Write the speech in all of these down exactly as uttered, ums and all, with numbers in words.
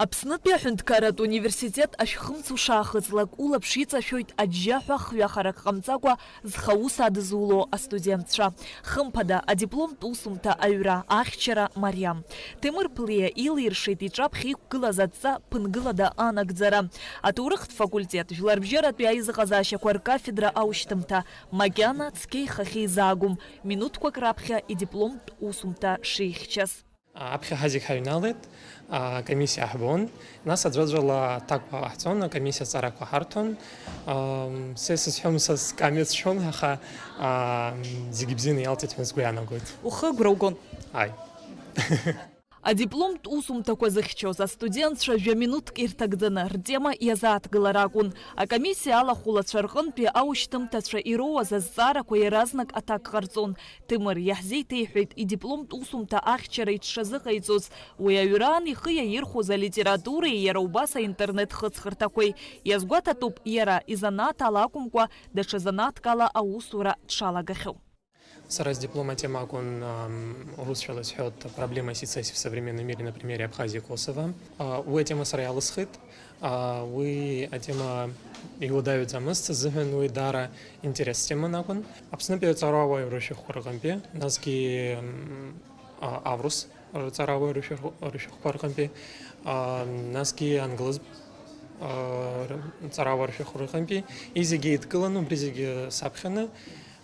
Аԥснытәи аҳәынҭқарратә университет ашәхымс ушаахыҵлак улаԥш иҵашәоит аџьџьаҳәа хҩахарак ҟамҵакәа зхы аус адызуло астудентцәа. Хымԥада, адипломтә усумҭа аҩра, ахьчара мариам. Ҭемыр Ԥлиа илиршеит иҿаԥхьа иқәгылаз адҵа ԥынгылада анагӡара. Аҭоурыхтә факультет, жәларбжьаратәи аизыҟазаашьақәа ркафедра аушьҭымҭа, макьана цқьа ихахьы изаагом, минуҭқәак раԥхьа идипломтә усумҭа шихьчаз. Аԥхьаҳа зегь ҳаҩналеит, акомиссиа ҳбон, нас аӡәаӡәала аҭакқәа ҟаҳҵон, акомиссиа аҵарақәа ҳарҭон. Ам, са исызҳәом, са скамиа сшәон, аха, ам, зегь бзианы иалҵит ҳәа сгәы иаанагоит. Ухы агәра угон? Ааи. Адипломтә усумҭақәа зыхьчоз астудентцәа жәа-минуҭк ирҭагӡаны ртема иазааҭгылар акәын. Акомиссиа алахәылацәа рҟынтәи аушьҭымҭацәа ироуаз азҵаарақәа иаразнак аҭак ҟарҵон. Ҭемыр иаҳзеиҭеиҳәеит идипломтә усумҭа ахьчара иҽшазыҟаиҵоз, уи аҩраан ихы иаирхәоз алитературеи иара убас аинтернет хыҵхырҭақәеи. Иазгәаҭатәуп иара изанааҭ ала акәымкәа, даҽа занааҭк ала аусура дшалагахьоу. Сара сдиплом атема акәын, ам, урысшәала исҳәоит, проблема сецессии в современном мире на примере Абхазии и Косово. А, уи атема сара иалысхит. А, уи атема иуадаҩӡамызт сзыҳәан, уи даара интерес теман акәын. Аԥснытәи аҵарауаа рышәҟәқәа рҟынтәи, насгьы, м, а, аурыс рҵарауаа рышәҟә-, рышәҟәқәа рҟынтәи, а, насгьы англыз, а, р-, ҵарауаа рышәҟәқәа рҟынтәи, изегьы еидкыланы, убри зегьы саԥхьаны,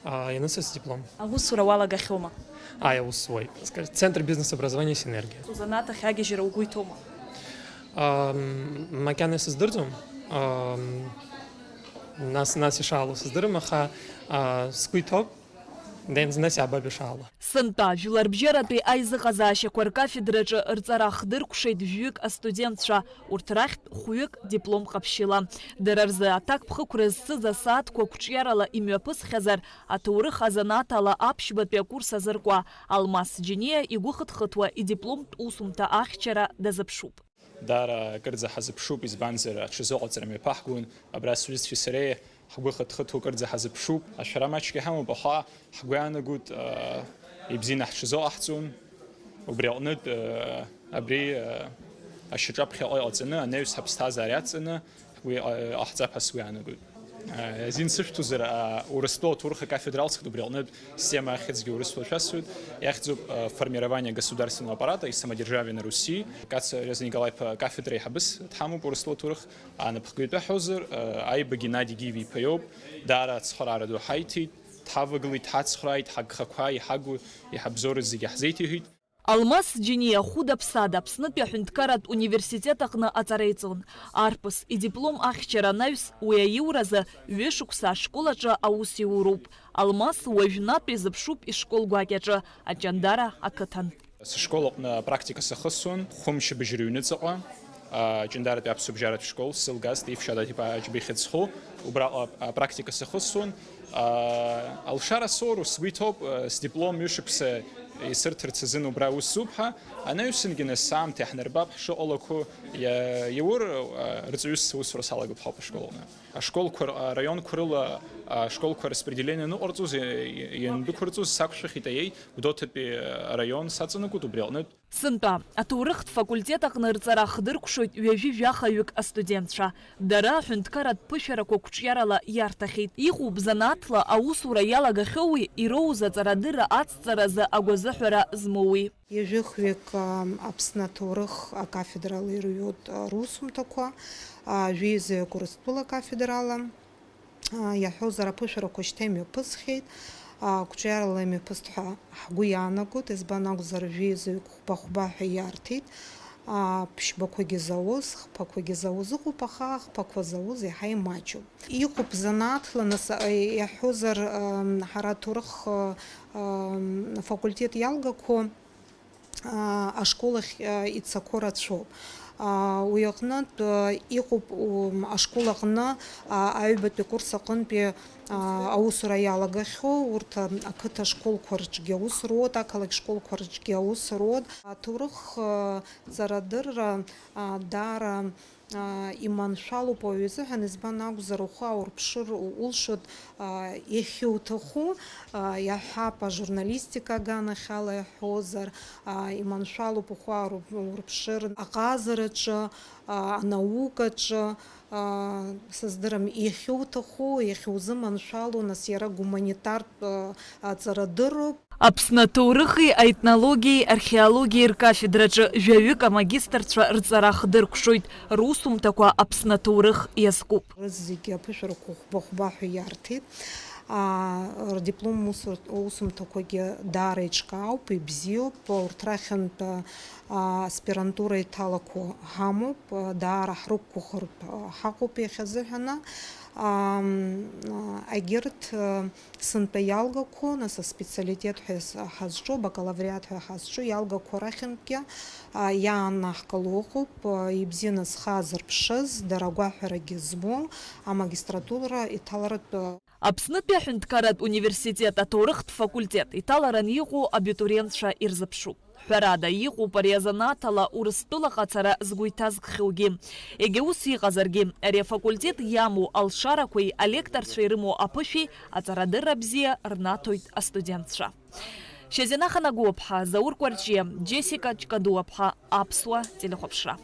а, ианысыз диплом. Аусура уалагахьоума? Ааи, аус зуеит. Скажи, Центр бизнес-образования «Синергия». Узанааҭ ахь агьежьра угәы иҭоума? Ам, макьана исыздырӡом. Ам, нас, нас ишаало сыздырам, аха, а, сгәы иҭоуп, нас, нас иаабап ишаало. Сынтәа, жәларбжьаратәи аизыҟазаашьақәа ркафедраҿы рҵара хдыркәшеит жәҩык астудентцәа, урҭ рахьтә хәҩык диплом ҟаԥшьыла. Дара рзы аҭакԥхықәра зцыз асааҭқәа қәҿиарала имҩаԥысхьазар, аҭоурых азанааҭ ала аԥшьбатәи акурс азыркуа Алмас Џьениа игәы хыҭхыҭуа идипломтә усумҭа ахьчара дазыԥшуп. Даара акырӡа ҳазыԥшуп, избанзар, аҽазыҟаҵара мҩаԥаҳгон, абра сҩызцәеи сареи ҳгәы хыҭхыҭуа акырӡа ҳазыԥшуп. Ашәара маҷк иҳамоуп, аха ҳгәы иаанагоит, ибзианы ҳҽазыҟаҳҵон. Убри аҟнытә, абри, ашьаҿа аԥхьаҟа иҟаҵаны, анаҩс ҳаԥсҭазаара иадҵаны, ҳгәы иҟаҳҵап ҳәа сгәы иаанагоит. Азин сышәҭозар, Урыстәыла аҭоурых акафедра алҵхит, убри аҟнытә система ахьӡгьы Урыстәыла шәасҳәоит, иахьӡуп, формирование государственного аппарата и самодержавия на Руси. Кац Реза Николаи-иԥа акафедра аиҳабыс дҳамоуп Урыстәыла аҭоурых. Анапхгаҩ ҳәа ҳҳәозар, Аиба Геннади Гиви-иԥа иоуп, даара ацхыраара ду ҳаиҭеит, дҳавагылеит, дҳацхрааит, ҳагхақәа, иҳагу, иҳабзоураз зегьы ҳзеиҭеиҳәеит. Алмас Џьениа хәыда-ԥсада Аԥснытәи аҳәынҭқарратә университет аҟны аҵара иҵон. Арԥыс идиплом ахьчара анаҩс, уи аиуразы ҩышықәса ашкол аҿы аус иуроуп. Алмас уажәнатә изыԥшуп ишкол гәакьаҿы, Аҷандара ақыҭан. Сышкол аҟны апрактика сахысуан, хәымш абыжь рыҩныҵаҟа, а, Ҷандаратәи аԥсуа бжьаратә школ, сылгаз, Таиф Шьадаҭ-иԥа Аџьба ихьыӡ зху, убраҟа апрактика сахысуан. А, алшара соуру, сгәы иҭоуп, а, сдиплом ҩышықәса исырҭарц азын убра аус зуп ҳәа, анаҩсангьы нас аамҭа иаҳнарбап, ҳшыҟалақәо, иа-, иаур, а, рҵаҩыс сусура салагап ҳауп ашкол аҟны. Ашколқәа р-, араионқәа рыла ашколқәа распределение аныҟарҵоз, иа-, иа-, иандәықәырҵоз сақәшәахьеит аиеи Гәдоуҭатәи араион саҵанакуеит, убри аҟнытә. Сынтәа аҭоурыхтә факультет аҟны рҵара хдыркәшоит ҩажәи жәахаҩык астудентцәа. Дара аҳәынҭқарратә ԥышәарақәа қәҿиарала иарҭахьеит. Иҟоуп занааҭла аусура иалагахьоуи, ироуз аҵарадырра ацҵаразы агәазыҳәара змоуи. Ҩажәихҩык, ам, Аԥсны аҭоурых акафедрала ирҩуеит, а, русумҭақәа, а, жәеизаҩык Урыстәыла акафедрала. А, иаҳҳәозар, аԥышәарақәа шьҭа имҩаԥысхьеит, а, қәҿиарала имҩаԥыст ҳәа ҳгәы иаанагоит, избан акәзар, жәеизаҩык хәба-хәба ҳәа иарҭеит, а, ԥшьбақәагьы зауз, хԥақәагьы зауз ыҟоуп, аха ахԥақәа зауз иаҳа имаҷуп. Иҟоуп занааҭла, нас, а, иаҳҳәозар, ам, ҳара аҭоурых, а, ам, факультет иалгақәо, аа, ашкол ахь, аа, ицақәоу рацәоуп. Аа, уи аҟнытә, аа, иҟоуп, ум, ашкол аҟны, аа, аҩбатәи акурс аҟынтәи, аа, аусура иалагахьоу, урҭ, ам, ақыҭа ашколқәа рҿгьы аус руоуп, ақалақь школқәа рҿгьы аус руоуп. Аҭоурых, аа, ҵарадырра, аа, даара, аа, иманшәалоуп ауаҩы изыҳәан, избан акәзар, ухы аурԥшыр улшоит, аа, иахьуҭаху, аа, иаҳҳәап, ажурналистика аганахьала иаҳҳәозар, аа, иманшәалоуп ухы аурп-, аурԥшыр аҟазараҿы, аа, анаукаҿы, аа, сыздырам, иахьуҭаху, иахьузыманшәало, нас иара гуманитартә, аа, аҵарадырроуп. Аԥсны аҭоурыхи аетнологиеи археологиеи ркафедраҿы жәаҩык амагистрцәа рҵара хдыркәшоит, русумҭақәа Аԥсны аҭоурых иазкуп. Зегьы аԥышәарақәа хәба-хәба ҳәа иарҭеит. Аа, рдиплом усур-, усумҭақәагьы даара еиҿкаауп, ибзиоуп. Урҭ рахьынтә, аа, аспирантура иҭалақәо ҳамоуп, даара ҳрықәгәыӷыртә ҳаҟоуп иахьазыҳәаны. Ам, егьырҭ, сынтәа иалгақәо, нас аспециалитет ҳәа ҳазҿу, абакалавриат ҳәа ҳазҿу иалгақәо рахьынтәгьы, а, иаанаҳкыло ыҟоуп, а, ибзианы зхы азырԥшыз, дара агәаҳәарагьы змоу, амагистратура иҭаларатә, а, Аԥснытәи аҳәынҭқарратә университет аҭоурыхтә факультет иҭаларан иҟоу абитуриентцәа ирзыԥшуп. Ҳәарада, иҟоуп ари азанааҭ ала Урыстәылаҟа ацара згәы иҭазкхьоугьы. Егьа ус иҟазаргьы, ари афакультет иамоу алшарақәеи алекторцәа ирымоу аԥышәеи аҵарадырра бзиа рнаҭоит астудентцәа. Шьазина Ханагәыаԥҳа, Заур Кәарҷиа, Џьесика Ҷкадуаԥҳа, Аԥсуа телехәаԥшра.